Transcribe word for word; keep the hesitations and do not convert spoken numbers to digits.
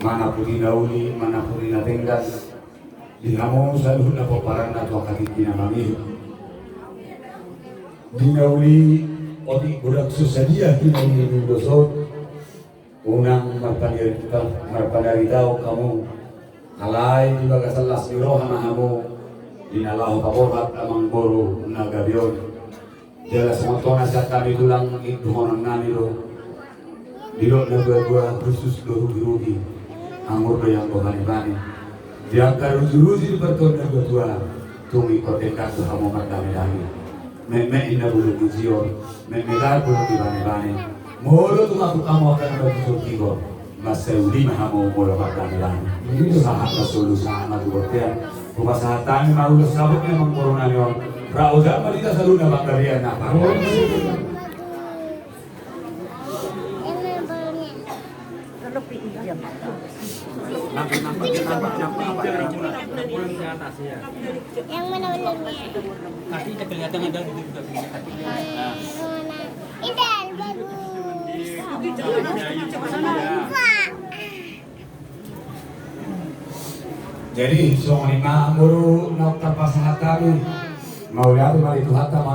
Manang di na uli, manang di na denggan, di hamu saluhutna pomparanna tu angka tingki na mangihut. Di na uli, otik godang so sadia di na uli ni ulos on, unang marpanari-, marpanaritaon hamu. Alai di bagasan las ni roha ma hamu, di na laho paborhat amangboru na gabe on. Jala songon tona sian hami tulang, i dohonon nami do. Didok na dua-dua, hushus do rugi-rugi, anggur do ianggo bane-bane. Di angka rugi-rugi di partuon na dua-dua, tung ingkon denggan do hamu mardame-dame. Metmet inna bulung ni jior, metmet bulung ni bane-bane. Molo tung ahu hamu angka na baru tigor, mansai uli ma hamu molo mardame-dame. Sahat ma solu, sahat ma tu bontean. Hupasahat hami ma ulos saput ni amangboru nami on. Ra ojak ma di hita saluhutna panggabean na parhon. Yang mana ularnya? Nanti kita kelihatan ada di, di, di, di. Yang mana? Indah, bagus. Wah. Jadi songon i ma molo na tarpasahat hami. Mauliate ma di Tuhanta ma